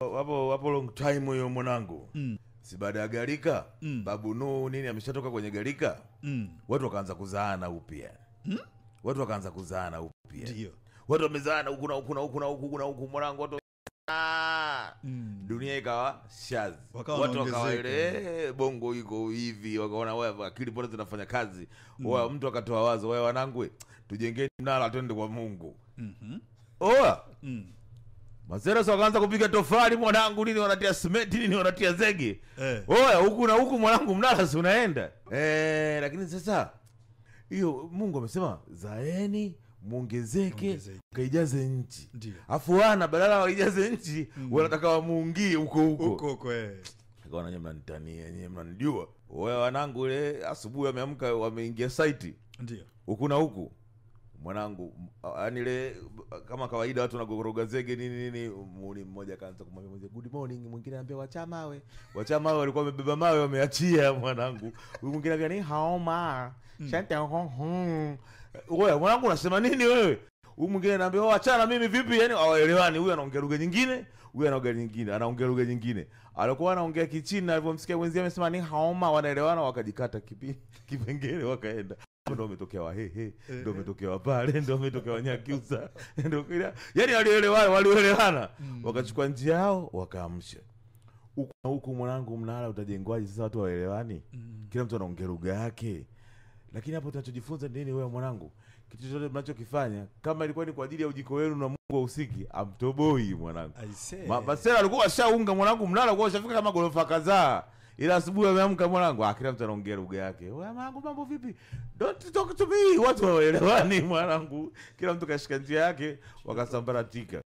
Hapo long time huyo mwanangu. Si baada ya gharika, Babu Nuhu nini ameshatoka kwenye gharika? Watu wakaanza kuzaana upya. Watu wakaanza kuzaana upya. Ndio. Watu wamezaana huku na huku na huku na huku na huku mwanangu, watu dunia ikawa shazi. Watu wakawa ile bongo iko hivi, wakaona wewe akili bora zinafanya kazi. Wewe mtu akatoa wazo, wewe wanangu tujengeni mnara twende kwa Mungu. Oa. Mazera sasa wakaanza kupiga tofali mwanangu, nini wanatia simenti, nini wanatia zege. Oya huku na huku mwanangu, mnara si unaenda. Lakini sasa hiyo Mungu amesema zaeni muongezeke kaijaze nchi. Afu wana badala waijaze nchi wanataka wamuungie huko huko. Huko huko Akaona nyinyi mnanitania, nyinyi mnanijua. Wewe wanangu ile asubuhi wameamka wameingia site. Ndio. Huku na huku. Mwanangu, yani ile kama kawaida watu wanagoroga zege nini nini, muuni mmoja akaanza kumwambia mmoja good morning, mwingine anambia wacha mawe. Wacha mawe walikuwa wamebeba mawe wameachia mwanangu. Huyu mwingine anambia ni haoma. Shante ho. Wewe mwanangu unasema nini wewe? Huyu mwingine anambia achana mimi vipi? Yani hawaelewani, huyu anaongea lugha nyingine, huyu anaongea nyingine, anaongea lugha nyingine. Alikuwa anaongea Kichina, alipomsikia mwenzie amesema ni haoma, wanaelewana wakajikata kipengele wakaenda. Ndio umetokea wa hehe, ndio umetokea wa pale, ndio umetokea wa Nyakyusa, ndio kila yani walielewana, walielewana. Wakachukua njia yao wakaamsha. Huku na huku mwanangu, mnara utajengwaje sasa watu waelewani? Kila mtu anaongea lugha yake. Lakini hapo tunachojifunza nini wewe mwanangu? Kitu chochote mnachokifanya kama ilikuwa ni kwa ajili ya ujiko wenu na Mungu wa usiki, amtoboi mwanangu. Masela alikuwa ashaunga mwanangu, mnara alikuwa ushafika kama gorofa kadhaa. Ila asubuhi ameamka mwanangu, kila mtu anaongea lugha yake. Wewe mwanangu mambo vipi? Don't talk to me. Watu hawaelewani mwanangu. Kila mtu kashika njia yake wakasambaratika.